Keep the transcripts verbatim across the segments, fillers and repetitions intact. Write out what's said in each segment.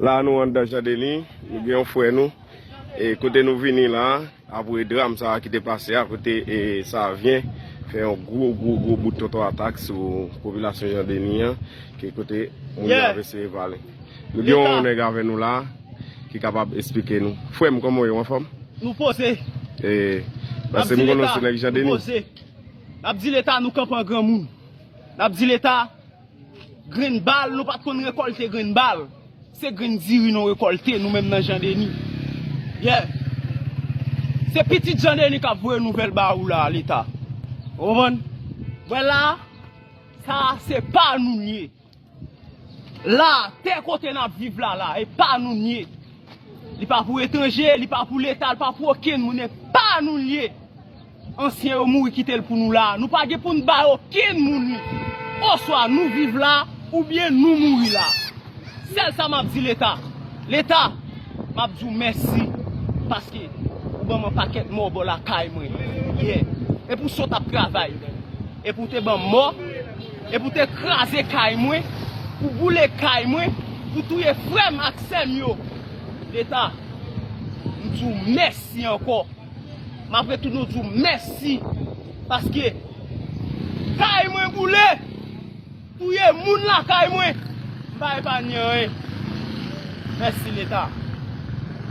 La nou anndan Jan Deni, nou gen yon frè nou. E kote nou vini la, apre dram sa a ki te pase a, kote e Savyen fè yon gwo, gwo, gwo bout tonton atak sou popilasyon Jan Deni an, ki kote moun yo ap eseye vale. Nou gen yon nèg avè nou la, ki kapab esplike nou. Frè m, kòman w ye, w anfòm? Nou poze. E, paske m konnen w se nèg Jan Deni. Nou poze. N ap di Leta nou kanpe an granmoun. N ap di Leta, grenn bal, nou pa t konn rekòlte grenn bal. Se grenn diri nou rekòlte, nou menm nan Jan Deni. Yeah. Se pitit Jan Deni k ap voye nouvèl ba ou la, Leta. Ou konprann? Wè la, sa se pa nou l ye. La, tè kote n ap viv la, la, e pa nou l ye. Li pa pou etranje, li pa pou Leta, li pa pou okenn moun, e pa nou l ye. Ansyen yo mouri kite l pou nou la. Nou pa gen pou n bay okenn moun li. Oswa nou viv la, oubyen nou mouri la. Sèl sa m ap di Leta. Leta, m ap di w mèsi. Paske ou ban m yon pakèt mò bò lakay mwen. Yeah. E pou sa w t ap travay. E pou w te ban m mò. E pou w te kraze kay mwen. Pou boule kay mwen. Pou touye frè m ak sè m yo. Leta, m di w mèsi ankò. M ap retounen di w mèsi. Paske kay mwen boule. Touye moun lakay mwen. M pa epanye anyen. Mèsi, Leta.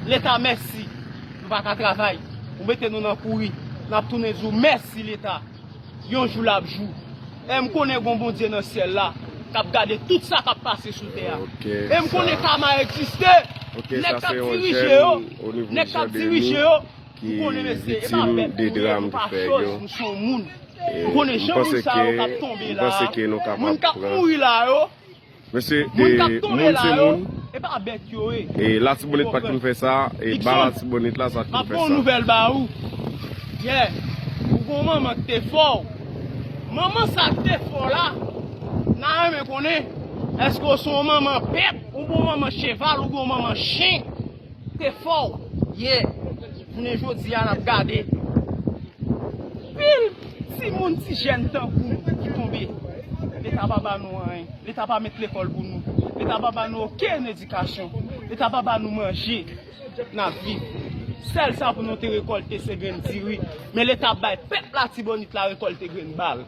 Leta, mèsi. Nou pa ka travay. Ou mete nou nan kouri. N ap tounen di w mèsi, Leta. Yon jou l ap jou. E m konnen gon Bondye nan syèl la k ap gade tout sa k ap pase sou tè a. E m konnen kama egziste. Nèg k ap dirije yo, nèg k ap dirije yo, m konnen mesye, e pa bèt nou ye, nou pa choz, nou se yon moun. M konnen jan moun sa yo k ap tonbe la a, moun k ap mouri la yo, Mesye, moun k ap tonbe la yo, e pa bèt yo ye. E Latibonit pa t konn fè sa, e ba Latibonit la sa t konn fè sa. M ap ba w nouvèl ba ou. Yeah. Ou gon manman ki te fè w. Manman sa ki te fè w la, n a renmen konnen, èske w se yon manman pèp, ou gon manman cheval, ou gon manman chen, te fè w. Yeah. Jounen jodi a, n ap gade. Pil timoun, ti jèn tankou m ki tonbe. Leta pa ba nou anyen. Leta pa met lekòl pou nou. Leta pa ba nou okenn edikasyon. Leta pa ba nou manje. N ap viv. Sèl sa pou nou te rekòlte se grenn diri. Men Leta ap bay pèp Latibonit la rekòlte grenn bal.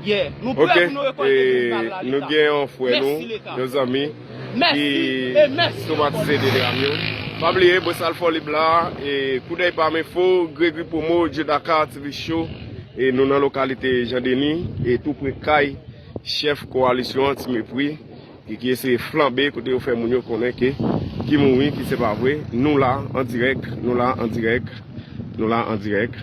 Yeah. Nou prè pou nou rekòlte grenn bal la, Leta. Mèsi, Leta. Mèsi, e mèsi. Ki twomatize de dram yo. Pa bliye, Bosal Fòlib la, e koudèy pa m enfo, Gregory Promo, Djodaka, T V Show, e nou nan lokalite Jan Deni, e tou pre kay chèf kowalisyon an, Ti Mepri, ki, ki eseye flanbe kote yo fè moun yo konnen ke, ki mouri, ki se pa vre. Nou la, an dirèk, nou la, an dirèk, nou la, an dirèk.